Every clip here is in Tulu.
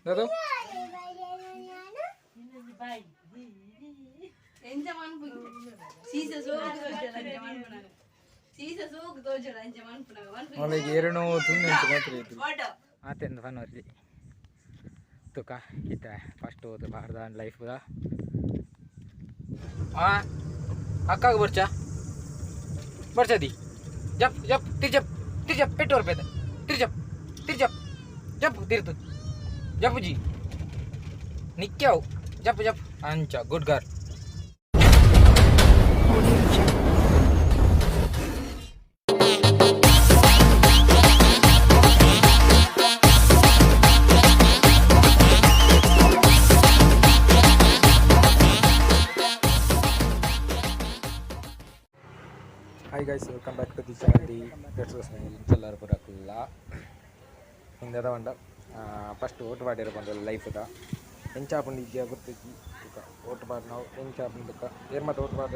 ದಾದೋ ಎಂಚ ಮನ್ಪುನಿ ಸೀಸೆ ಸೋಕು ತೋಜಡ ಅಂಚ ಮನ್ಪುನಾಗ ಸೀಸೆ ಸೋಕು ತೋಜಡ ಅಂಚ ಮನ್ಪುನಾಗ ಮನ್ಪುನಿ. ಅವಳಿಗೆ ಎರಡು ತುಂಡು ಮಾತ್ರ ಇತ್ತು. ಫೋಟೋ. ಆತೆಂದು ಫನ್ ತುಕ ಇತ್ತ ಫಸ್ಟ್ ಓದು ಭಾರತ ಲೈಫ್ ದ. ಆ ಅಕ್ಕಾಗ ಬರ್ಚಾ ಬರ್ಚದಿ. ಜಪ್ ಜಪ್ ತಿರ್ಜಪ್ ತಿರ್ಜಪ್ ಪೆಟ್ಟು ಬರ್ಪೇತೆ. ತಿರ್ಜಪ್ ತಿರ್ಜಪ್ ಜಪ್ ತಿರ್ತು ಜಪ್ಪುಜಿ ನಿಕ್ಯಾವು ಜಪ್ ಜಪ್ ಅಂಚ good girl. Hi guys, welcome back to the channel the petrol. ಪೂರಕಲ್ಲ ಹಿಂದದ ಪಂಡ ಫಸ್ಟ್ ಓಟು ಪಾಡ್ಯರ ಪಂಡ ಲೈಫ್ದ ಎಂಚಾಪುಂಡು ಇಜ್ಜ ಗೊತ್ತಿಜ್ಜಿ. ತುಕ ಓಟು ಪಾಡ್ನವು ಎಂಚಾಪುಂಡು ತುಕ ಏರ್ ಮಾತ ಓಟು ಪಾಡ್ದ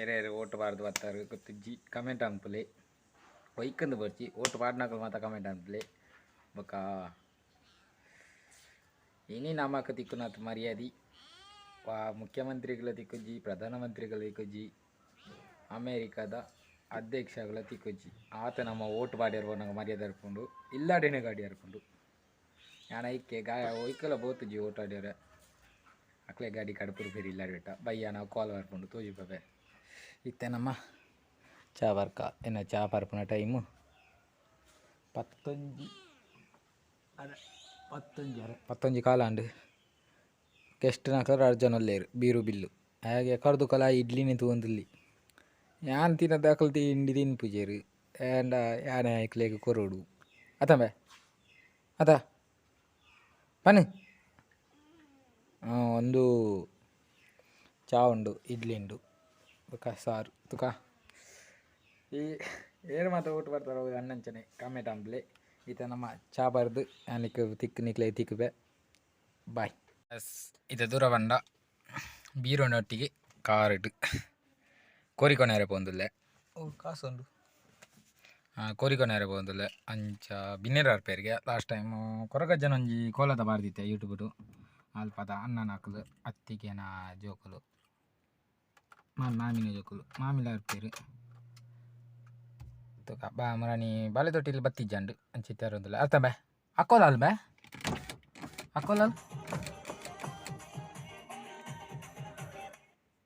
ಏರೇರು ಓಟು ಪಾಡ್ದು ಬತ್ತಾರೆ ಗೊತ್ತಿಜ್ಜಿ. ಕಮೆಂಟ್ ಅನ್ಪುಲೆ. ಒಯ್ಕಂದು ಬರ್ಚಿ ಓಟು ಪಾಡ್ನಕುಲು ಮಾತ ಕಮೆಂಟ್ ಅನ್ಪುಲೆ. ಬೊಕ್ಕ ಇನಿ ನಮಕ್ ತಿಕ್ಕುನಾತ್ ಮರ್ಯಾದಿ ವಾ ಮುಖ್ಯಮಂತ್ರಿಗಳ ತಿಕ್ಕುಜಿ, ಪ್ರಧಾನಮಂತ್ರಿಗಳ ತಿಕ್ಕುಜಿ, ಅಮೇರಿಕಾದ ಅಧ್ಯಕ್ಷಗಳ ತಿಕ್ಕುಜಿ. ಆತ ನಮ್ಮ ಓಟು ಪಾಡ್ಯರ ನಂಗೆ ಮರ್ಯಾದೆ ಇರ್ಪುಂಡು ಇಲ್ಲಾಡೇನೆ ಗಾಡಿ ಇರ್ಪುಂಡು. ಯಾನ್ ಐಕೆ ಗಾ ಒಯ್ಕಲ ಪೋತುಜಿ ಓಟು ಆಡ್ಯರೆ. ಅಕ್ಲೆ ಗಾಡಿ ಕಡಪುರು ಫೇರಿ ಇಲ್ಲಾಡಿ ಬಿಟ್ಟ ಬಯ್ಯ ನಾವು ಕಾಲ್ ಬರ್ಪುಂಡು ತೋಜಿಪವೆ. ಇತ್ತೆ ನಮ್ಮ ಚಾ ಬರ್ಕ ಎನ್ನ ಚಾ ಪರ್ಪುನ ಟೈಮು ಪತ್ತೊಂಜಿ ಅರೆ ಪತ್ತೊಂಜಿ ಅರೆ ಪತ್ತೊಂಜಿ ಕಾಲ ಅಂಡು. ಗೆಸ್ಟ್ ನಕಲು ರಡ್ಡ್ ಜನ ಉಲ್ಲೆರ್ ಬೀರು ಬಿಲ್ಲು ಆಯೆ ಕರ್ದು ಕಲ ಇಡ್ಲಿನೇ ತೂವೊಂದುಲ್ಲಿ. ಯಾನ್ ತಿನ್ನದ ಅಕುಲು ತಿಂಡಿ ತಿನ್ಪುಜೆರ್ ಆಂಡ ಯಾನೆ ಐಕ್ಲೆಗ್ ಕೊರೊಡು ಅತ್ತಂಬೆ ಅತ ಪನ್. ಒಂದು ಚಾ ಉಂಡು, ಇಡ್ಲಿ ಉಂಡು, ಬೊಕ ಸಾರು. ತುಕ ಈ ಏರ್ ಮಾತ ಓಟು ಬರ್ತಾರ ಅನ್ನಂಚನೆ ಕಮೆಂಟ್ ಅನ್ಪುಲೆ. ಇತ್ತೆ ನಮ್ಮ ಚಾ ಬರ್ದು ಯಾನಿಕ್ ತಿಕ್ ನಿಕ್ಲೆ ತಿಕ್ಕುವೆ. ಬಾಯ್. ಎಸ್ ಇತ್ತೆ ದೂರ ಬಂಡ ಬೀರೊನೊಟ್ಟಿಗೆ ಕಾರಿಡ್ ಕೋರಿಕೊನೆರೆ ಪೋವೊಂದುಲ್ಲೆ. ಓ ಕಾಸು ಉಂಡು. ಕೋರಿಕೊನೆರೆ ಪೋವೊಂದುಲ್ಲೆ. ಅಂಚ ಬಿನ್ನೆರ್ ಬರ್ಪೆರ್ಗೆ. ಲಾಸ್ಟ್ ಟೈಮ್ ಕೊರಗಜ್ಜನ ಒಂಜಿ ಕೋಲದ ಬಾರ್ದಿತ್ತೆ ಯೂಟ್ಯೂಬುಡು. ಅಲ್ಪದ ಅಣ್ಣನಕುಲು ಅತ್ತಿಗೆನ ಜೋಕುಲು ಮಾಮಿನ ಜೋಕುಲು ಮಾಮಿಲ ಬರ್ಪೆರ್. ತುಕ ಬಾ ಮುರಾನಿ ಬಾಲೆ ತೊಟ್ಟಿಲ್ ಬತ್ತಿಜ್ಜಂಡ್ ಅಂಚ ಇತ್ತೆ ಅತ್ತಂಬೆ ಅಕ್ಕೋಲಾಲ್ ಬೆ ಅಕ್ಕೋಲಾಲ್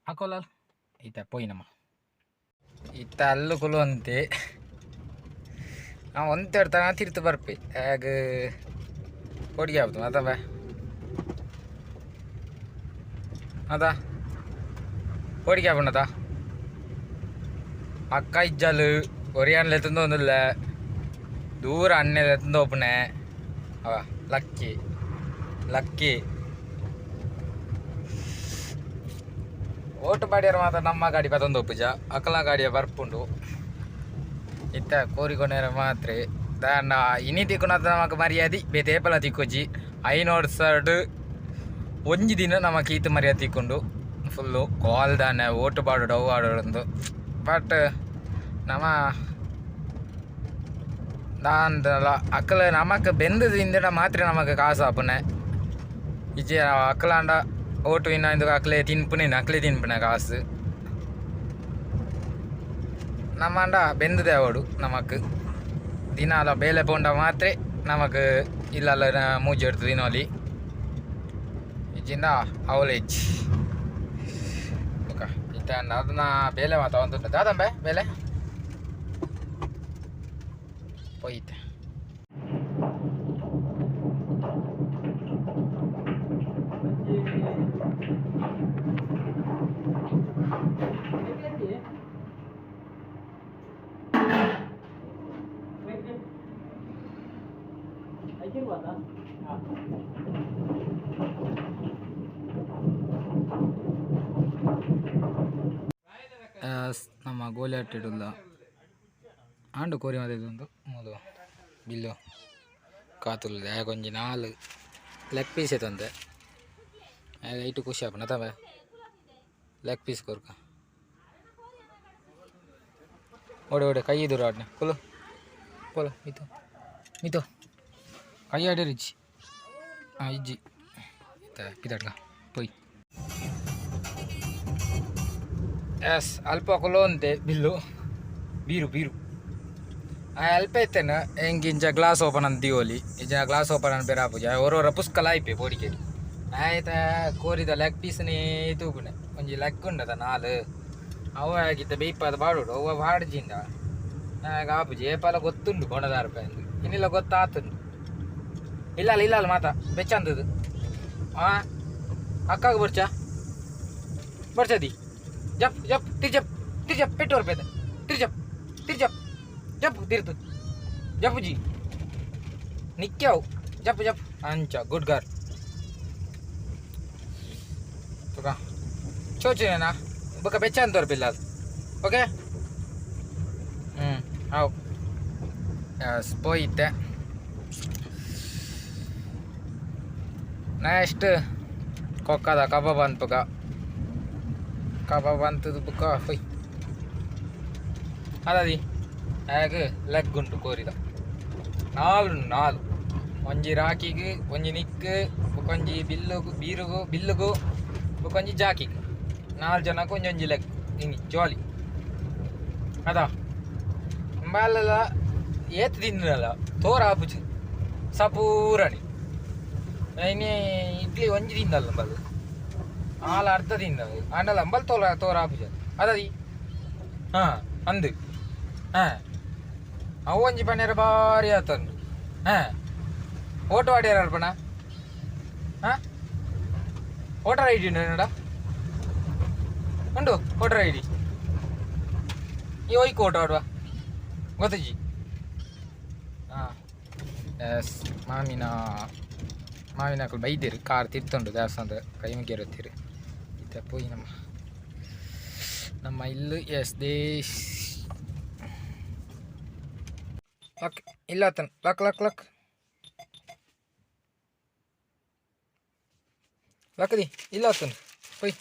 ಅಕ್ಕೋಲಾಲ್ ಇತ್ತೆ ಪೋಯಿನಮ್ಮ. ಇತ್ತೆ ಅಲ್ಲು ಕುಲುವಂತೆ ನಾ ಒಂತೆ ತನ ತಿರ್ತು ಬರ್ಪೆ ಆಗ ಪೊಡಿಗೆ ಆಪುಂಡು ಅತ್ತಂಬೆ ಅದ ಪೋಡಿಗೆ ಆಪುಂಡತ. ಅಕ್ಕ ಇಜ್ಜಾಲು ಒರಿಯಾನ್ಲೆ ಎತ್ತೊಂದುಲ್ಲೆ ದೂರ ಅಣ್ಣೆ ಎತ್ತೊಂದು ಪೋಪುನೆ. ಅವ ಲಕ್ಕಿ ಲಕ್ಕಿ ಓಟು ಪಾಡ್ಯರ ಮಾತ್ರ ನಮ್ಮ ಗಾಡಿ ಪತ್ತೊಂದು ಒಪ್ಪುಜ ಅಕಲ್ನ ಗಾಡಿಯ ಬರ್ಪುಂಡು. ಇತ್ತ ಕೋರಿಕೊನೆರೆ ಮಾತ್ರ ದಾನ್ನ ಇನಿ ತಿಕ್ಕುನತ ನಮಕ್ ಮರ್ಯಾದೆ ಬೇತೆ ಏಪಲ ತಿಕ್ಕುಜಿ. ಐನೋಡ್ ಸರ್ಡ್ ಒಂಜಿ ದಿನ ನಮಕ್ ಈತ್ ಮರ್ಯಾದೆ ತಿಕ್ಕುಂಡು. ಫುಲ್ಲು ಕಾಲ್ ದಾನೆ ಓಟು ಪಾಡೋಡು ಅವು ಆಡೋಡು. ಬಟ್ ನಮ ದಾಂದಲ ಅಕಲ್ ನಮಕ್ ಬೆಂದು ತಿಂದಿಡ ಮಾತ್ರ ನಮಕ್ ಕಾಸು ಆಪುನೆ. ಇಜ್ಜಿ ಅಕಲಾಂಡ ಓಟು ಇನ್ನ ಇಂದು ಅಕ್ಲೆ ತಿನ್ಪುನೆ ಅಕ್ಲೆ ತಿನ್ಪುನೆ ಕಾಸು. ನಮ್ಮಂಡ ಬೆಂದುದೆ ಅವಡು ನಮಕ್ ದಿನಾಲ ಬೇಲೆ ಪೋಂಡ ಮಾತ್ರ ನಮಕ್ ಇಲ್ಲಲ್ಲ ಮೂಜಿ ಎಡ್ತು ದಿನೋಲಿ ಇಜ್ಜಿಂದ ಅವಲೇಜ್. ಬೊಕ ಇತ್ತೆ ಅದನ್ನ ಬೇಲೆ ಮಾತ ಒಂದುಂಡು ದಾದಂಬೆ ಬೇಲೆ ಪೋಯಿತೆ. ನಮ್ಮ ಗೋಲಿ ಆಟಿಡುಲ್ಲ ಆಂಡು ಕೋರಿ ಮಾತ ಮೂಲು ಬಿಲ್ಲು ಕಾತುಲ್ಲ ಒಂಜಿ ನಾಲ್ ಲೆಗ್ ಪೀಸ್ ತಂದೆ ಐಟು ಖುಷಿ ಆಪುಂಡು ಅತ್ತಂಬೆ ಲೆಗ್ ಪೀಸ್ ಕೊರ್ಕ. ಓಡೆ ಓಡೆ ಕೈ ದೂರ ಆಡ್ನೆ ಕುಲು ಪೋಲ ಮಿತು ಮಿತು ಕೈ ಆಡಿ ರಿಚಿ. ಇಜ್ಜಿ ಪಿದಡ್ಗ ಪೋಯ್ ಎಸ್ ಅಲ್ಪ ಕುಲೋಂತೆ ಬಿಲ್ಲು ಬೀರು ಬೀರು ಆ ಅಲ್ಪ ಇತ್ತೇನೆ ಎಂಕ್ ಇಂಚ ಗ್ಲಾಸ್ ಓಪನ್ ಅಂತ ದಿಯೋಲಿ ಇಂಚ ಗ್ಲಾಸ್ ಓಪನ್ ಅಂತ ಬೇರೆ ಆಪುಜಿ ಒರ ಒರ ಪುಸ್ಕಲ ಆಯ್ಪೆ ಪೋಡಿಕೆಡ್ ಆಯ್ತ ಕೋರಿದ ಲೆಗ್ ಪೀಸ್ನೇ ತೂಪುನೆ ಒಂಜಿ ಲೆಗ್ ಉಂಡದ ನಾಲ್ ಅವ ಆಗಿತ್ತ ಬೇಯ್ಪಾದ ಬಾಡೋಡು ಅವ ಬಾಡ್ಜಿಂದ ಆಗ ಆಪುಜಿ ಏಪಾಲ ಗೊತ್ತುಂಡು ಕೊಣದಾರ ರೂಪಾಯಿ ಇನ್ನಿಲ್ಲ ಗೊತ್ತಾತುಂಡು ಇಲ್ಲ ಅಲ್ಲ ಇಲ್ಲ ಅಲ್ಲ ಮಾತಾ ಬೆಚ್ಚಂದದು ಹಾಂ ಅಕ್ಕಾಗ ಬರ್ಚಾ ಬರ್ಚದಿ ಜಪ್ ಜಪ್ ತಿರ್ಜಪ್ ತಿರ್ಜಪ್ ಪೆಟ್ಟು ರೂಪಾಯಿ ತಿರ್ಜಪ್ ತಿರ್ಜಪ್ ಜಪ್ ತಿರ್ತು ಜಪ್ಪುಜಿ ನಿಕ್ಯಾವು ಜಪ್ ಜಪ್ ಅಂಚ ಗುಡ್ ಗರ್ ತುಕ ಚೋಚಿನೇನಾ ಬೊಕ ಬೆಚ್ಚ ತೋರ್ಪಿಲ್ಲ ಅದು ಓಕೆ ಹ್ಞೂ ಹಾವು ಎಸ್ ಪೋಯಿತ್ತೆ ನೆಕ್ಸ್ಟ್ ಕೊಕ್ಕದ ಕಬಾಬ್ ಅನ್ಪುಗ ಕಬಾಬ್ ಅಂತದ ಬುಕ್ಕ ಹೊಯ್ ಅದಾದಿ ಆಗ ಲೆಗ್ ಉಂಟು ಕೋರಿದ ನಾಲು ನಾಲು ಒಂಜಿ ರಾಕಿಗ್ ಒಂಜಿ ನಿಕ್ಕ್ ಬೊಕೊಂಜಿ ಬಿಲ್ಲುಗು ಬೀರುಗು ಬಿಲ್ಲುಗು ಬೊಕೊಂಜಿ ಜಾಕಿಗ್ ನಾಲ್ ಜನಕ್ಕೆ ಒಂಜೊಂಜಿ ಲೆಗ್ ಹಿಂಗೆ ಜಾಲಿ ಅದಾ ಅಂಬಾಲಲ್ಲ ಏತ್ ತಿನ್ನಲ್ಲ ತೋರ ಆಪುಜಿ ಸಪೂರಣಿ ಇನಿ ಇಡ್ಲಿ ಒಂಜಿ ತಿಂದಲ್ಲ ಅಂಬಲ್ ಆಲ ಅರ್ಧ ತಿಂದ ಆಂಡಲ ಅಂಬಲ್ ತೋರ ತೋರ ಆಪುಜಿ ಅದದಿ ಹಾಂ ಅಂದು ಹಾಂ ಅವು ಒಂಜಿ ಪನ್ಯರ ಭಾರಿ ಆತಂದು ಹಾಂ ಓಟು ಆಡ್ಯಾರ ಅರ್ಪಣ ಹಾಂ ವೋಟರ್ I D ಉಂಡು ಉಂಡು ವೋಟರ್ I D ಈ ಒಯ್ಕು ಓಟು ಆಡುವ ಗೊತ್ತಜಿ ಹಾಂ ಎಸ್ ಮಾಮಿನ ಮಾಮಿನಕುಲು ಬೈದಿರು ಕಾರ್ ತಿರ್ತುಂಡು ದೇವಸ್ಥಾನದ ಕೈ ಮುಗಿಯರುತ್ತೀರು ಇತ್ತೆ ಪೋಯಿ ನಮ್ಮ ನಮ್ಮ ಇಲ್ಲು ಎಸ್ ದೇಶ್ ಲಕ್ ಇಲ್ಲ ಆತನ್ ಲಕ್ ಲಕ್ ಲಕ್ ಲಕ್ಕದಿ ಇಲ್ಲ ಆತನ್ ಪೋಯ್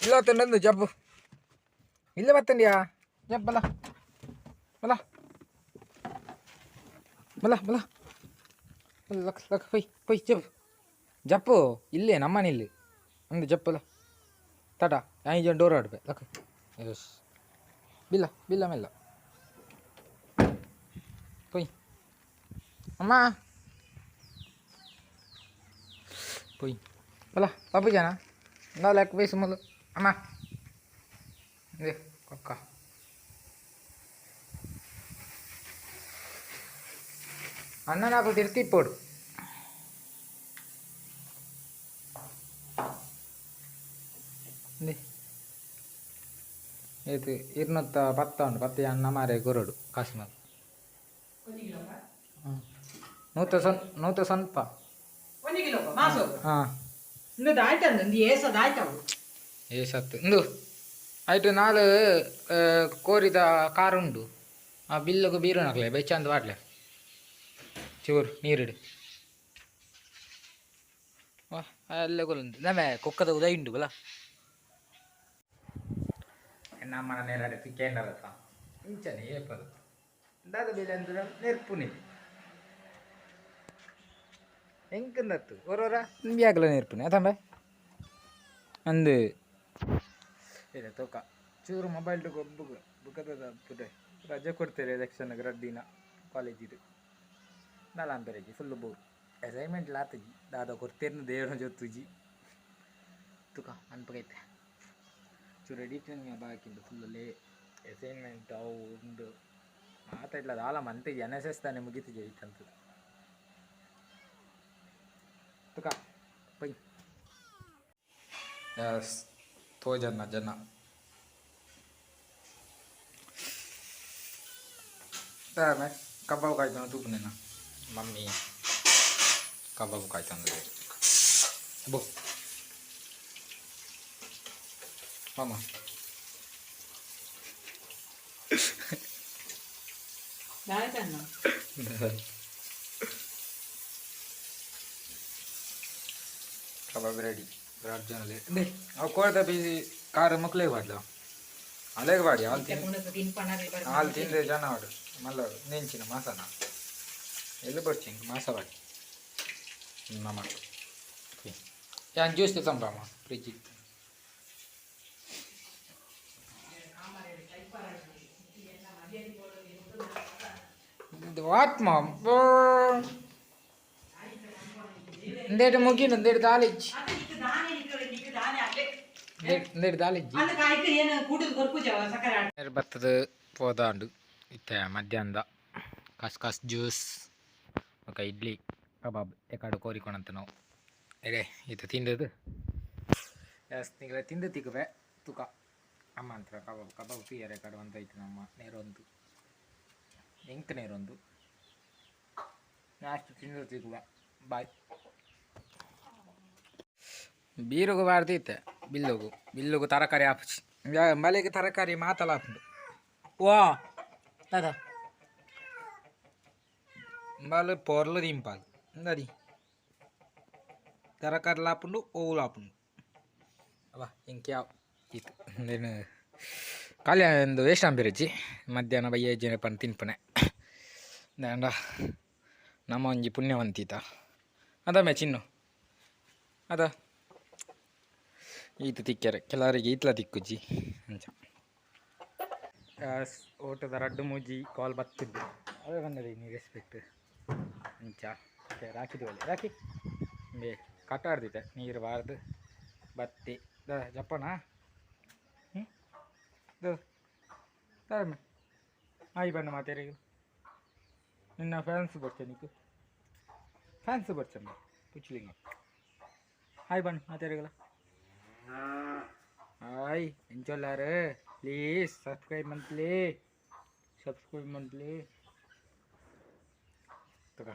ಇಲ್ಲ ಆತನ್ ನಂದು ಜಬ್ಬು ಇಲ್ಲ ಬತ್ತಂಡಿಯಾ ಜಬ್ಬಲ ಬಲ ಬಲ ಬಲ ಲಕ್ ಲಕ್ ಹೊಯ್ ಹೊಯ್ ಜಬ್ ಜಪ್ಪು ಇಲ್ಲೇ ನಮ್ಮನೆ ಇಲ್ಲಿ ಅಂದು ಜಪ್ಪಲ ತಟ ಐದು ಜನ ಡೋರ್ ಆಡ್ಬೆ ಲಕ್ ಎಸ್ ಬಿಲ್ಲ ಬಿಲ್ಲ ಮೆಲ್ಲ ಪೊಯ್ ಅಮ್ಮ ಪೊಯ್ ಬಲ ಪಾಪು ಜನ ಇಂದ ಲೆಕ್ಕ ಬೇಸ್ ಮೊದಲು ಅಮ್ಮ ಇದೆ ಕೊಕ್ಕ ಅಣ್ಣ నాకు ತಿರ್ತಿಪ್ಪೋಡು ಏತ್ ಇರ್ನೊತ್ತ ಪತ್ತ ಉಂಡು ಪತ್ತ ಅನ್ನ ಮಾರೆ ಕೊರಡು ಕಾಸು ಮಾರು ನೂತ ಸೊನ್ ನೂತ ಸ್ವಲ್ಪ ಒಂಜಿ ಕಿಲೋ ಮಾಸು ಹಾಂ ಇಂದು ದಾಯ್ತಂದು ಇಂದು ಏಸದ ಆಯ್ತವು ಏಸತ್ತು ಇಂದು ಆಯ್ತು ನಾಲ್ ಕೋರಿದ ಕಾರ್ ಉಂಡು ಆ ಬಿಲ್ಲುಗು ಬೀರು ನಾಕ್ಲೆ ಬೆಚ್ಚಂದು ವಾಡ್ಲೆ ಚೂರು ನೀರಿಡು ವಾ ಅಲ್ಲೇ ಕೊಲ್ಲುಂಡು ನಮೆ ಕೊಕ್ಕದ ಉದಯ ಉಂಡು ಬಲ ನಮ್ಮನ ನೇರಡೆ ಕೇಂದ್ರತ್ತ ಇಂಚನೆ ಏಪದು ದಾದ ಬೆಲೆ ಅಂದ್ರೆ ನೆರ್ಪುನಿ ಎಂಕಂದತ್ತು ಒರೋರ ನಿಂಬಿಯಾಗಲ ನೆರ್ಪುನಿ ಅತಂಬೆ ಅಂದು ಇದೆ ತೋಕ ಚೂರು ಮೊಬೈಲ್ ಗೊಬ್ಬುಗ ಬುಕ್ಕದ ಪುದೆ ರಜೆ ಕೊಡ್ತಾರೆ ಎಲೆಕ್ಷನ್ ರಡ್ಡಿನ ಕಾಲೇಜಿದು ನಾಲಾಂಪೆರೆಜಿ ಫುಲ್ ಬೋರ್ ಅಸೈನ್ಮೆಂಟ್ ಲಾತಜಿ ದಾದ ಕೊಡ್ತೇರ್ನ ದೇವರ ಜೊತ್ತುಜಿ ತುಕ ಅನ್ಪಗೈತೆ ಚೂರು ಎಡಿಟಿಂಗ್ ಬಾಕಿಂದು ಫುಲ್ ಲೇ ಅಸೈನ್ಮೆಂಟ್ ಅವು ಉಂಡು ಮಾತಾಡ್ಲ ದಾಲ ಮಂತೆ ಎನ್ ಎಸ್ ಎಸ್ ತಾನೆ ಮುಗೀತು ಜೈತಂತ ತುಕ ಪೈ ಎಸ್ ತೋಜನ್ನ ಜನ ಕಬಾಬ್ ಕಾಯ್ತಾನ ತೂಪುನೇನ ಮಮ್ಮಿ ಕಬಾಬ್ ಕಾಯ್ತಂದ್ರೆ ಬೋ ಮಾಮ ದಾಯ್ತಣ್ಣ ಕಬಾಬ್ ರೆಡಿ ರಾಡ್ ಜನ ಅವು ಕೋರ್ದ ಬೀಸಿ ಕಾರ್ ಮುಕ್ಲೇಗ್ ಬಾಡ್ಲ ಅಲೆಗ್ ಬಾಡಿ ಹಾಲು ತಿನ್ ಹಾಲು ತಿಂದ್ರೆ ಜನ ಆಡು ಮಲ್ಲ ನೆಂಚಿನ ಮಾಸನ ಎಲ್ಲಿ ಬರ್ಚಿ ಮಾಸ ಬಾಡಿ. ನಮ್ಮ ಯಾನ್ ಜ್ಯೂಸ್ ತಂಬಾಮ ಫ್ರಿಜ್. What ma'am? ಇಂದೇಟು ಮುಗಿಂಡು ಇಂದೇಟು ದಾಲಿಜ್ಜಿ. ಇಂದೇಟು ದಾಲಿಜ್ಜಿ. ಬತ್ತದ ಪೋದಾಂಡು. ಇತ್ತೆ ಮಧ್ಯಾಹ್ನದ ಕಸ್ಕಸ್ ಜ್ಯೂಸ್ ಬೊಕ ಇಡ್ಲಿ ಕಬಾಬ್ ಎಕಾಡು ಕೋರಿ ಕೊಣಂತ ನಾವು ಎಡೆ ಇತ್ತೆ ತಿಂದದು. ಎಸ್, ನಿಗಲ ತಿಂದು ತಿಕ್ಕುವೆ. ತುಕ ಅಮ್ಮ ಅಂತರ ಕಬಾಬ್ ಕಬಾಬ್ ಪಿಯರೆ ಎಕಾಡು ಅಂತ ಐತೆ. ನಮ್ಮ ನೇರೊಂದು ಎಂಕ್ ನೇರೊಂದು ಲಾಸ್ಟ್ ತಿಂದು ತಿಕ್ಕುವೆ. ಬಾಯ್. ಬೀರುಗು ಬಾರ್ದಿತ್ತೆ. ಬಿಲ್ಲುಗು ಬಿಲ್ಲುಗು ತರಕಾರಿ ಆಪುಚಿ. ಮಲೆಗೆ ತರಕಾರಿ ಮಾತಲ ಆಪುಂಡು. ವಾ ದಾದ mbal ಪೊರ್ಲು ದಿಂಪಾಲ್ ಇಂದದಿ ತರಕಾರಿ ಲಾಪುಂಡು, ಓವು ಲಾಪುಂಡು. ಅವ ಎಂಕ್ ಯಾವ್ ಇತ್ತು ಇಂದೆನ್ ಖಾಲಿ ಒಂದು ವೇಸ್ಟ್ ಆಂಪಿರುಜಿ. ಮಧ್ಯಾಹ್ನ ಬಯ್ಯ ಜನ ಪನ್ ತಿನ್ಪುನೆ. ದಾಂಡ ನಮ್ಮ ಒಂಜಿ ಪುಣ್ಯವಂತೀತ ಅದ ಮೇ ಚಿನ್ನು ಅದ ಈತ ತಿಕ್ಕೆರೆ. ಕೆಲವರಿಗೆ ಈತ್ಲ ತಿಕ್ಕುಜಿ ಅಂಚ. ಓಟದ ರಡ್ಡು ಮೂಜಿ ಕಾಲ್ ಬತ್ತಿದ್ದು ಅವೇ ಬಂದದೆ. ನೀ ರೆಸ್ಪೆಕ್ಟ್ ಅಂಚ ರಾಖಿ ದಿವಲೆ ರಾಖಿ ಬೇ ಕಟ್ಟಾಡ್ದಿತ್ತೆ. ನೀರು ಬಾರ್ದು ಬತ್ತಿ the ಜಪ್ಪಣ ಹ್ಞೂ ಆಯ್ ಬಣ್ಣ ಮಾತೇರಿಗೆ. ನಿನ್ನ ಫ್ಯಾನ್ಸ್ ಬರ್ಚೆ, ನೀಕು ಫ್ಯಾನ್ಸ್ ಬರ್ಚಮ್ಮ. ಪುಚ್ಲಿಂಗ ಹಾಯ್ ಬಣ್ಣ ಮಾತೇರಿಗಲ. ಹಾಯ್ ಎಂಚೊಲ್ಲಾರು? ಪ್ಲೀಸ್ ಸಬ್ಸ್ಕ್ರೈಬ್ ಮಂತ್ಲಿ, ಸಬ್ಸ್ಕ್ರೈಬ್ ಮಂತ್ಲಿ ತಗ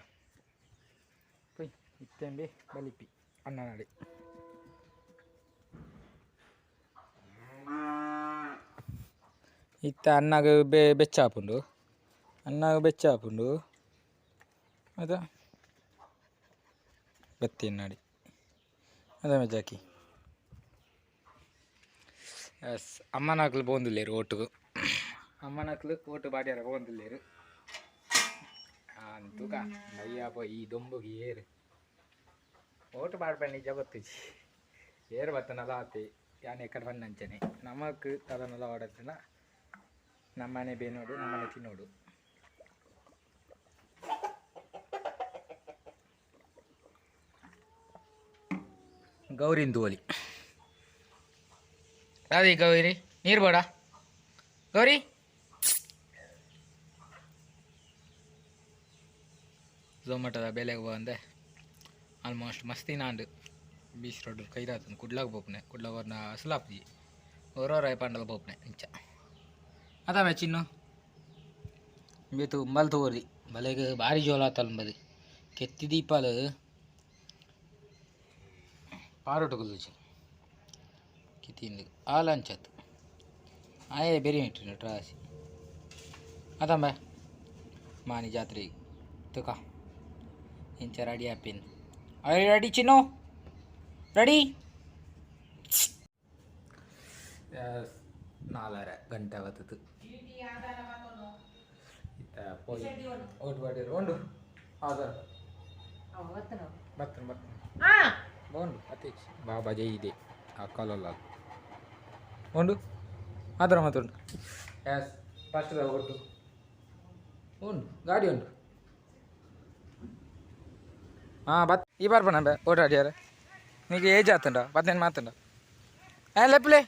ಪೊಯ್. ಇತ್ತೆಂಬೆ ಬಲಿಪಿ ಅಣ್ಣನಡಿ. ಇತ್ತ ಅಣ್ಣಗ್ ಬೆಚ್ಚ ಆಪುಂಡು, ಅಣ್ಣಗ್ ಬೆಚ್ಚ ಆಪುಂಡು. ಅದ ಬತ್ತಿ ನಾಡಿ ಅದ ಮಜಾಕಿ. ಎಸ್, ಅಮ್ಮನಕ್ಲು ಪೋಂದುಲ್ಲೇರು ಓಟುಗು. ಅಮ್ಮನಕ್ಲು ಓಟು ಬಾಡ್ಯಾರ ಪೋಂದುಲ್ಲೇರು. ಅಂತೂಕ ಬಯ್ಯ ಈ ದೊಂಬುಗೆ ಏರು ಓಟು ಪಾಡ್ಪೆ ನಿಜ ಗೊತ್ತುಜಿ. ಏರು ಬತ್ತನಲ ಆತೆ ಯಾನ್ ಎಕ್ಕಡ ಬಂದಂಚನೆ ನಮಕ್ ತದನಲ ಆಡತ್ತಿನ ನಮ್ಮನೆ ಬೇನೋಡು, ನಮ್ಮನೆ ತಿನ್ನೋಡು. ಗೌರಿನ್ ತೋಲಿ ಅದೇ. ಗೌರಿ, ನೀರು ಬೇಡ ಗೌರಿ. ಝೊಮ್ಯಾಟೋದ ಬೆಲೆಗೆ ಬಂದೆ. ಆಲ್ಮೋಸ್ಟ್ ಮಸ್ತಿ ನಾಂಡು ಬೀಚ್ ರೋಡ್ ಕೈರಾತನ್. ಕುಡ್ಲಾಗ ಪೋಪುನೆ, ಕುಡ್ಲಾಗ ಒರ್ನ ಅಸಲಾಪ್ಜಿ ಒರೋರ ಪಂಡಲ ಪೋಪುನೆ ಇಂಚ. ಅದಾಮೆ ಚಿನ್ನು ಬೇತು ಉಂಬಲ್ ತೋರಿ ಬಲೆಗ್ ಬಾರಿ ಜೋಲ ಆತಲ್. ಕೆತ್ತಿ ದೀಪಾಲ್ ಪಾರೋಟು ಕುಲ್ಲುಜಿ ಕಿತಿಂದು ಆಲ್ ಅಂಚತ್ ಆಯೆ ಬೆರಿ ಇಟ್ಟು ಟ್ರಾಸಿ. ಅದಂಬ ಮಾನಿ ಜಾತ್ರೆ ತುಕ ಇಂಚ ready ಆಪಿನ್. Are you ready Chinnu? Ready? 4.5 ಗಂಟೆ ಬತ್ತದು. ಪೋಯಿ ಓಟ್ ಬಾಡಿರು ಉಂಡು. ಆಧಾರ ಬರ್ತೇನೆ, ಬರ್ತೇನೆ ಉಂಡು. ಅತಿ ಬಾಬಾ ಜೈ ಇದೆ. ಆ ಕಾಲಲ್ಲ ಉಂಡು ಆಧಾರ ಮತ್ತುಂಡು. ಎಸ್, ಫಸ್ಟ್ ಒಟ್ಟು ಉಂಡು, ಗಾಡಿ ಉಂಡು. ಹಾಂ, ಬತ್ ಈ ಬರ್ಪಣ ಬೇ ಓಟ್ ಆಡಿಯಾರ. నీకు ఏజ్ ಆತುಂಡ 18 ಮಾತುಂಡ. ఏ ಲೆಪ್ಲೆ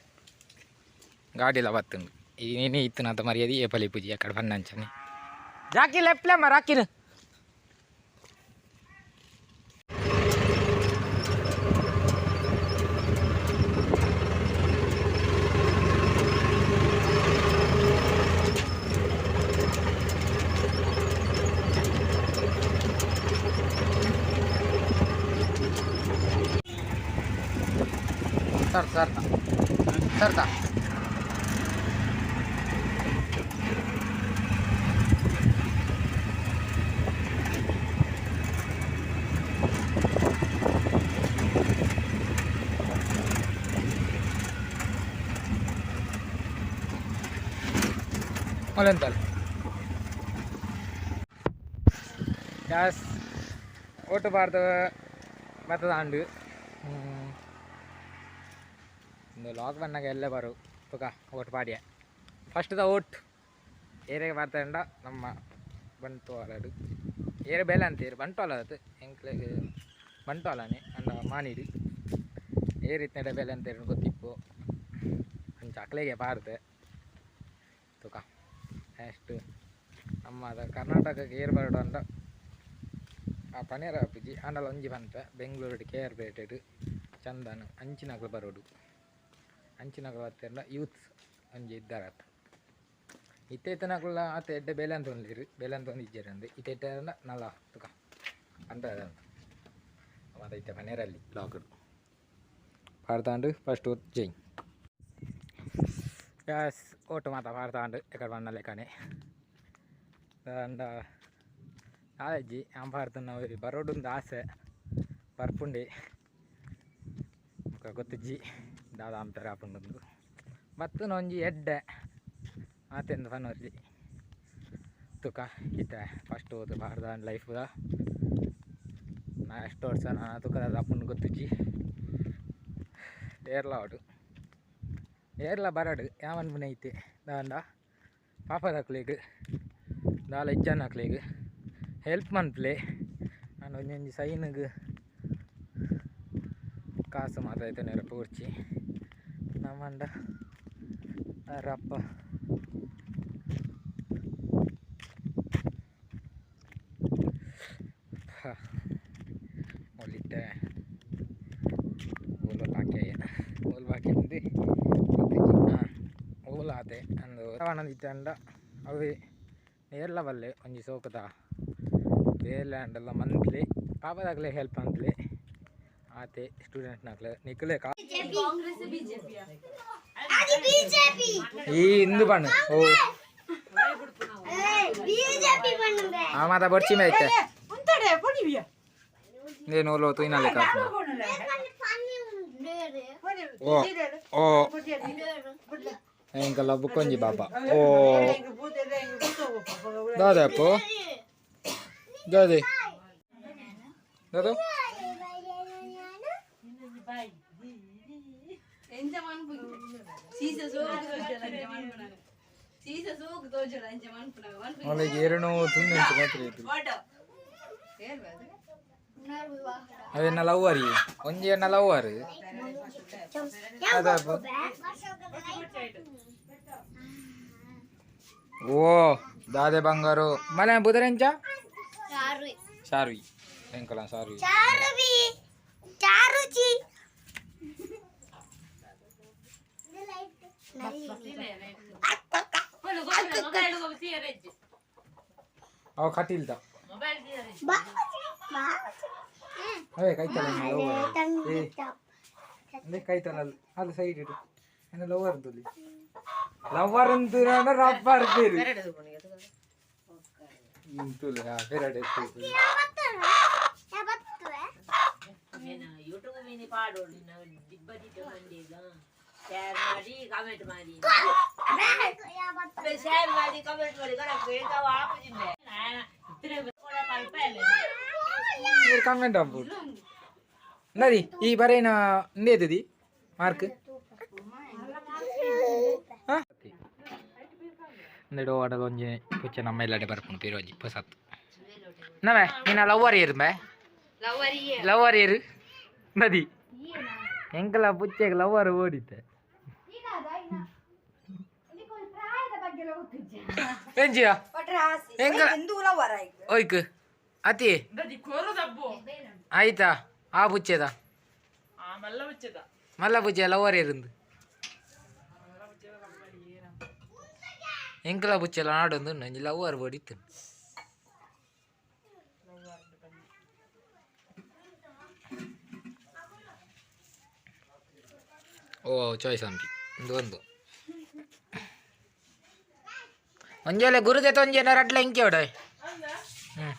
ಗಾಡಿಲ ಬತ್ತುಂಡು. ಈ ನೀನು ಇತ್ತನಂತ ಮರ್ಯಾದೆ ఏ ಪಲಿ ಪೂಜಿ ಅక్కడ ಬಣ್ಣಂಚನೆ ರಾಕಿ ಲೆಪ್ಲೆ ಮ ರಾಕಿನ. ಸರ್ ಸರ್ತಾ ಸರ್ತಾ. ಒಲೆಂತಲ್ ಗ್ಯಾಸ್ ಓಟು ಬಾರ್ದು. ಬತ್ತದಾಂಡು ಇಂದು ಲಾಕ್ ಬಂದಾಗ ಎಲ್ಲೇ ಬರು ತುಕ ಓಟ್ ಪಾಡಿಯ ಫಸ್ಟ್ the vote ಏರೆಗೆ ಬರ್ತಾಂಡ ನಮ್ಮ ಬಂಟ್ವಾಳಡು ಏರೆ ಬೇಲೆ ಅಂತೀರು ಬಂಟ್ವಾಳ ಅದು ಎಂಕ್ಲೆಗ್ ಬಂಟ್ವಾಳನೆ ಅಂಡ ಮಾನಿಡು ಏರಿತ್ತಂಡ ಬೇಲೆ ಅಂತೀರು ಗೊತ್ತಿಪ್ಪು ಅಂಚ ಅಕ್ಲೆಗೆ ಪಾಡ್ದೆ ತುಕ ನೆಕ್ಸ್ಟ್ ನಮ್ಮ ಕರ್ನಾಟಕಕ್ಕೆ ಏರ್ ಬರಡು ಅಂಡ ಆ ಪನೇರ ಆಪುಜಿ ಆಂಡಲ ಒಂಜಿ ಪನ್ಪೆ ಬೆಂಗಳೂರು ಕೆ ಆರ್ ಪೇಟೆಡ್ ಚಂದನ್ ಅಂಚಿನಕುಲು ಬರೋಡು ಅಂಚಿನಕುಲು ಬತ್ತೆರ್ಂಡ ಯೂತ್ ಒಂಜಿ ಇದ್ದಾರತ್ ಇತ್ತೆ ಇತ್ತನಕುಲ ಆತ ಎಡ್ಡೆ ಬೇಲೆ ಅಂತ ಉಲ್ಲೆರ್ ಬೇಲೆ ಅಂತ ಇಜ್ಜೆರ್ ಅಂದ್ ಇತ್ತೆ ಇತ್ತೆ ನಲ್ಲ ತುಕ ಅಂತ ಮಾತ ಇತ್ತೆ ಪನೇರಲ್ಲಿ ಲಾಕ್ಡ್ ಪಾಡ್ತಾಂಡು ಫಸ್ಟ್ ಜೈ ಗ್ಯಾಸ್ ಓಟು ಮಾತ ಪಾಡ್ತಾಂಡು ಎಕಡೆ ಬಣ್ಣ ಲೆಕ್ಕನೆ ಅಂಡ ಕಾಲೇಜಿ ಯಾನ್ ಪಾಡ್ತುನ ಬರೋಡುಂದು ಆಸೆ ಬರ್ಪುಂಡೆ ಬೊಕ ಗೊತ್ತಿಜ್ಜಿ ದಾದ ಆಂಪೆರೆ ಆಪುಂಡುಂದು ಬತ್ತುನ ಒಂಜಿ ಎಡ್ಡೆ ಆತೆಂದು ಪನೊರ್ಜಿ ತುಕ ಇತ್ತೆ ಫಸ್ಟ್ ಓದು ಪಾಡ್ದ ಲೈಫ್ದ ನಾ ಎಷ್ಟು ವರ್ಷ ನಾನು ತುಕ ದಾದ ಆಪುಂಡು ಗೊತ್ತಿಜ್ಜಿ ಏರ್ಲ ಆವಡ್ ಏರ್ಲ ಬರಡ್ ಯಾನ್ ಪನ್ಪುನ ಐತೆ ದಾಂಡ ಪಾಪದಕ್ಲೆಗ್ ದಾಲ ಇಜ್ಜಾನಕ್ಲೆಗ್ ಹೆಲ್ಪ್ ಮನ್ಪುಲೆ ಆಂಡ ಒಂಜೊಂಜಿ ಸೈನ್ಗ್ ಕಾಸು ಮಾತ ಐತನೇರ ಪೋರ್ಚಿ ನಮಂಡ ರಪ್ಪ ಒಲಿತ್ತೆ ಓಲ ಬಾಕಿ ಓಲ್ ಬಾಕಿ ಅಂದು ಹಾಂ ಓಲ ಆತೆ ಅಂದು ಇತ್ತಂಡ ಅವೇ ಏರ್ಲ ಬಲ್ಲೆ ಒಂಜಿ ಸೋಕುದ ಬೇಲೆ ಆಂಡಲ ಮಂತ್ಲಿ ಪಾಪದಾಗಲೇ ಹೆಲ್ಪ್ ಮಂತ್ಲಿ ಆತೆ ಸ್ಟೂಡೆಂಟ್ನಕ್ಲೆ ನಿಕ್ಲೆ ಕಾಂಗ್ರೆಸ್ ಬಿಜೆಪಿ ಈ ಇಂದು ಬಣ್ಣ ಓ ಆ ಮಾತ ಬೊರ್ಚಿ ಮೇಯ್ತೆ ಏನು ಓಲೋ ತುಯ್ನ ಲೆಕ್ಕ ಓ ಓ ಎಂಕಲ್ಲ ಬುಕ್ಕೊಂಜಿ ಬಾಬಾ ಓ ದಾದಪ್ಪು ದಾದೆ ದಾದು ಎಂಚ ಮನ್ಪುಂಗೆ ಸೀಸ ಸೋಕು ತೋಜಡ ಅಂಚ ಮನ್ಪುನಗ ಸೀಸ ಸೋಕು ತೋಜಡ ಅಂಚ ಮನ್ಪುನಗ ಮನ್ಪುಂಗೆ ಅವಳಿಗೆ ಎರಡು ತುಯ್ನ ಮಾತ್ರ ಇತ್ತು ಅವೆನ್ನ ಲವ್ವರಿ ಒಂಜಿ ಎನ್ನ ಲವ್ವರ್ ಅದಪ್ಪ ಓ ದಾದೆ ಬಂಗಾರು ಮಲೆ ಬುದರೆಂಚ ಶಾರ್ವಿ ಎಂಕಲ ಶಾರ್ವಿ ಅವ ಕಟೀಲ್ದ ಅವೇ ಕೈತಲ್ಲ ಲವ್ವರ್ ಏ ಅಂದೆ ಕೈತಲ್ಲ ಅದು ಸೈಡ್ ಇಡು ಎನ್ನ ಲವ್ವರ್ ಅಂತಲ್ಲಿ ಲವ್ವರ್ ಅಂತ ರಬ್ಬರ್ ಬೇರೆ ತುಲೆ ಹಾ ಬೇರೆ ಯೂಟ್ಯೂಬ್ ಮೀನಿ ಪಾಡೋಡು ನಾವು ದಿಬ್ಬ ದಿಟ್ಟ ಮಂದಿಗ ಶೇರ್ ಮಾಡಿ ಕಮೆಂಟ್ ಮಾಡಿ ಶೇರ್ ಮಾಡಿ ಕಮೆಂಟ್ ಮಾಡಿ ಕಣಕ್ ಏಕಾವ ಆಪುಜಿಂದೆ ಇತ್ತರೆ ಪಲ್ಪ ಇಲ್ಲ ಕಮೆಂಟ್ ಆಗ್ಬೋದು ನದಿ ಈ ಬರೇನ ಇಂದೇತದಿ ಮಾರ್ಕ್ ಇಂದೆಡೋ ಆಡಲ ಒಂಜಿ ಪುಚ್ಚೆ ನಮ್ಮ ಇಲ್ಲಡೆ ಬರ್ಪುಂಡು ಪಿರೋಜಿ ಪೊಸತ್ತು ನವೆ ನಿನ್ನ ಲವ್ವರ್ ಏರು ಬೇ ಲವ್ವರ್ ಏರು ನದಿ ಎಂಕಲ ಪುಚ್ಚೆಗೆ ಲವ್ವರ್ ಓಡಿತ್ತೆ ಎಂಜಿಯ ಎಂಕಲ ಓಯ್ಕ್ ಅತಿ ಆಯ್ತಾ ಆ ಪುಚ್ಚೆದ ಮಲ್ಲ ಪುಚ್ಚೆ ಲವ್ವರ್ ಏರಿಂದು ಎಂಕಲ ಪುಚ್ಚೆಲ ನಾಡೊಂದು ಒಂಜಿ ಲವ್ವರ್ ಓಡಿತ್ತು ಓ ಚಾಯ್ಸ್ ಅಂಪಿ ಒಂದು ಒಂದು ಒಂಜೋಲೆ ಗುರುದೆ ತೊಂಜೆ ರಡ್ಲ ಇಂಕೆ ಹೊಡ ಹ್ಞೂ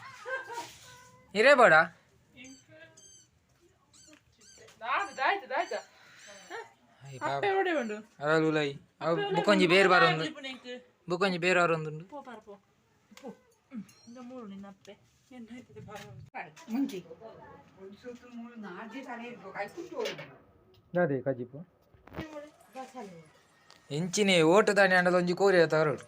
ಇರೇ ಬೇಡ ಅಲ್ಲ ಅವು ಬುಕ್ಕೊಂಜಿ ಬೇರೆ ಬಾರೊಂದು ಬುಕ್ಕೊಂಜಿ ಬೇರೆ ಬಾರೊಂದುಂಡು ದಾದೆ ಕಜಿಪು ಇಂಚಿನಿ ಓಟು ದಾನಿ ಅಂಡದ ಒಂಜಿ ಕೋರಿ ತರೋಡು.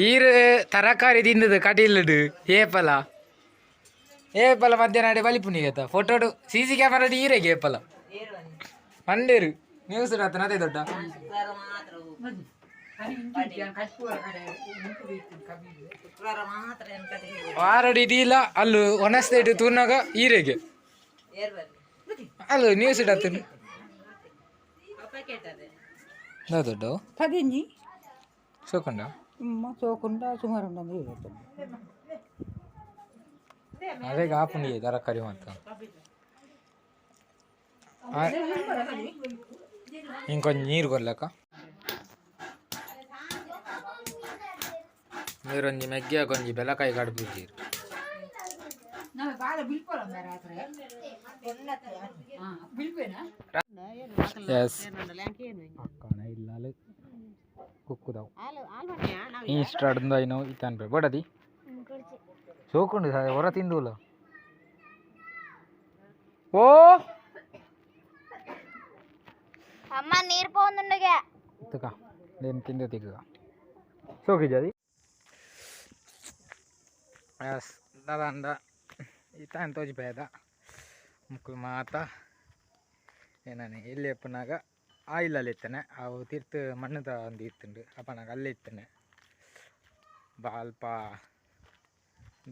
ಈರ್ ತರಕಾರಿ ತಿಂದದು ಕಟೀಲ್ಡ್ ಏಪಲ ಏಪಲ ಮಧ್ಯಾಹ್ನ ಬಲಿಪುನಿಗೆ ಫೋಟೋಡು ಸಿ ಸಿ ಕ್ಯಾಮರಾ ಈರೆಗೆ ಏಪಲ ಮಂಡೇರು ನ್ಯೂಸ್ ಆತನ ಅದೇ ದೊಡ್ಡ. ವಾರಡಿ ಇಡೀಲ ಅಲ್ಲು ಒಣಸ್ದೇಡು ತೂನಾಗ ಈರೆಗೆ ಅಲ್ಲು ನ್ಯೂಸ್ ಇಡತ್ತನು ದೊಡ್ಡ. ಪದಿಂಜಿ. ಸೋಕುಂಡ. ಸೋಕುಂಡ ಸುಮಾರು ಉಂಡು. ಅದೇ ಆಪುಂಡಿ ತರಕಾರಿ ಮಾತ್ರ ಇಂಕೊಂಚ ನೀರು ಕೊರ್ಲಕ್ಕ. ನೀರೊಂಜಿ ಮೆಗ್ಗಿಯ ಕೊಂಜಿ ಬೆಲಕಾಯಿ ಕಡ್ಪುಜೀರು. ನಾವು ಬಾಳ ಬಿಲ್ಪೋಲ ರಾತ್ರಿ ಬಿಲ್ಪೇನಾ? ಎಸ್, ಅಕ್ಕನ ಇಲ್ಲಾಲು ಕುಕ್ಕುದವು ಇನ್ಸ್ಟಾಡ್ದ ಐನೋ ಇತ್ತಾನ್ ಬೋಡದಿ ಸೋಕುಂಡು ಹೊರ ತಿಂದೂಲ. ಓ. ಅಮ್ಮ ನೀರು ಪೋಂದುಂಡುಗೆ. ತುಕ నేను ತಿಂದು ತಿಕ್ಕ ಸೋಕಿಜಾದಿ. ಎಸ್, ದಾದ ಇತ್ತಾನ್ ತೋಜಿ ಪೇದ ಮುಕ್ಕುಲು ಮಾತ ಏನನೆ ಎಲ್ಲಿ ಎಪ್ಪನಾಗ ಆಯಿಲಲ್ಲಿ ಇತ್ತನೆ. ಅವು ತಿರ್ತು ಮಣ್ಣುದ ಒಂದು ಇತ್ತುಂಡು ಅಪ್ಪನಾಗ ಅಲ್ಲೇ ಇತ್ತನೆ. ಅಲ್ಪ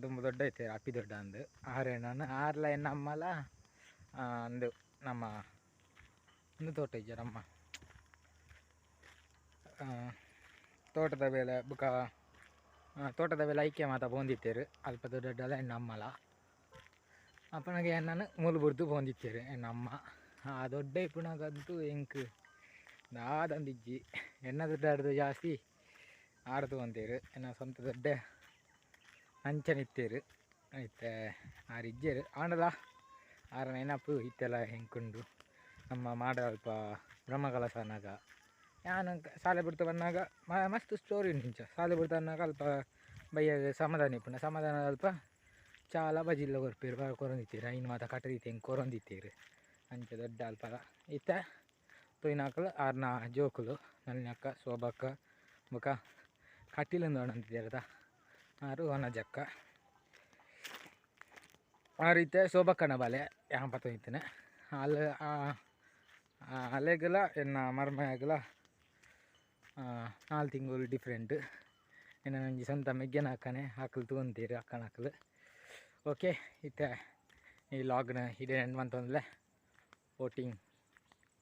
ದುಂಬು ದೊಡ್ಡ ಐತೆ ಅಪ್ಪಿ ದೊಡ್ಡ ಅಂದು ಆರೆ ನಾನು ಆರ್ಲ ಎನ್ನ ಅಮ್ಮಲ ಅಂದು ನಮ್ಮ ಒಂದು ತೋಟ ಇಜ್ಜ ನಮ್ಮ ತೋಟದ ಬೇಲೆ ಬುಕ ತೋಟದ ಬೇಲೆ ಐಕ್ಯ ಮಾತ ಪೋಂದಿತ್ತೇರು. ಅಲ್ಪ ದೊಡ್ಡ ಎನ್ನ ಅಮ್ಮಲ ಅಪ್ಪನಿಗೆ ನಾನು ಮೂಲು ಬುಡ್ದು ಪೋಂದಿತ್ತೇರು ಎನ್ನ ಅಮ್ಮ. ಆ ದೊಡ್ಡ ಇಪ್ಪುನಾಗಂತೂ ಎಂಕ್ ದಾದಂದಿಜ್ಜಿ. ಎನ್ನ ದುಡ್ಡು ಆಡ್ದು ಜಾಸ್ತಿ ಆಡ್ದು ಅಂತೇರು. ಎನ್ನ ಸ್ವಂತ ದೊಡ್ಡ ಅಂಚನಿತ್ತೇರು ಇತ್ತೆ ಆರು ಇಜ್ಜೇರು. ಆಂಡಲ ಆರ ನೆನಪು ಇತ್ತೆಲ್ಲ ಹೆಂಕುಂಡು. ನಮ್ಮ ಮಾಡ ಅಲ್ಪ ಬ್ರಹ್ಮಕಲಶ ಅನ್ನಾಗ ಯಾನು ಶಾಲೆ ಬಿಡ್ತು ಬಂದಾಗ ಮಸ್ತ್ ಸ್ಟೋರಿ ಉಂಟು ಇಂಚ. ಶಾಲೆ ಬಿಡ್ತು ಅನ್ನಾಗ ಅಲ್ಪ ಬಯ್ಯಗ್ ಸಮಾಧಾನ ಇಪ್ಪುಂಡು. ಸಮಾಧಾನ ಅಲ್ಪ ಚಾಲ ಬಜಿಲ್ಲ ಕೊರ್ಪೆರ್ ಕೊರೊಂದಿತ್ತೆರ್. ಐನ್ ಮಾತ ಕಟ್ಟದಿತ್ತೆ ಎಂಕ್ ಕೊರೊಂದಿತ್ತೆರ್. ಅಂಚ ದೊಡ್ಡ ಅಲ್ಪ ಇತ್ತೆ ತೂಯಿನಕುಲು ಆರ್ನ ಜೋಕುಲು ನಳಿನಕ್ಕ, ಶೋಭಕ್ಕ ಬೊಕ ಕಟೀಲುಂದು ಪಂಡೊಂದಿತ್ತೆರ್ ಆರು ವನಜಕ್ಕ. ಆರು ಇತ್ತೆ ಶೋಭಕ್ಕನ ಬಾಲೆ ಯಾನ್ ಪತ್ತೊಂದಿತ್ತಿನ. ಅಲ್ ಅಲೆಗುಲ ಎನ್ನ ಮರ್ಮಯಗುಲ 4 ತಿಂಗಳು ಡಿಫ್ರೆಂಟ್. ಎನ್ನ ಒಂಜಿ ಸ್ವಂತ ಮೆಗ್ಗೆನ ಅಕ್ಕನೆ ಅಕುಲು ತೂವೊಂತೆರ್ ಅಕ್ಕನಕುಲು. ಓಕೆ, ಇತ್ತೆ ಈ ಲಾಗ್ನ ಇಡೆ ಎಂಡ್ ಮಂತೊಂದುಲ್ಲೆ. Voting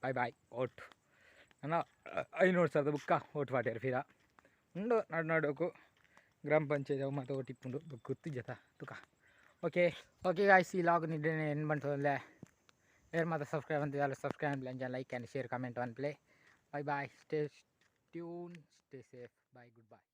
bye bye. ಓಟ್ ನನ 500 ಸಾವಿರದ ಬುಕ್ಕ ಓಟ್ ಪಾಡ್ಯೆರ್ ಪಿರ ಉಂಡು. ನಡು ನಡುಕು ಗ್ರಾಮ ಪಂಚಾಯತ್ ಅವು ಮಾತ ಓಟ್ ಇಪ್ಪುಂಡು. ಬೊಕ್ಕ ಗೊತ್ತಿಜ್ಜತ ತುಕ. ಓಕೆ ಓಕೆ ಗಾಯ್ಸ್, ಈ ಲಾಗ್ನ ಇಡೆನೆ ಎಂಡ್ ಮಂತೊಂದುಲ್ಲೆ. ಏರ್ ಮಾತ ಸಬ್ಸ್ಕ್ರೈಬ್ ಅಂತ ಸಬ್ಸ್ಕ್ರೈಬ್ ಅಂಚ like and share comment one play. Bye bye, stay tune, stay safe, bye, good bye.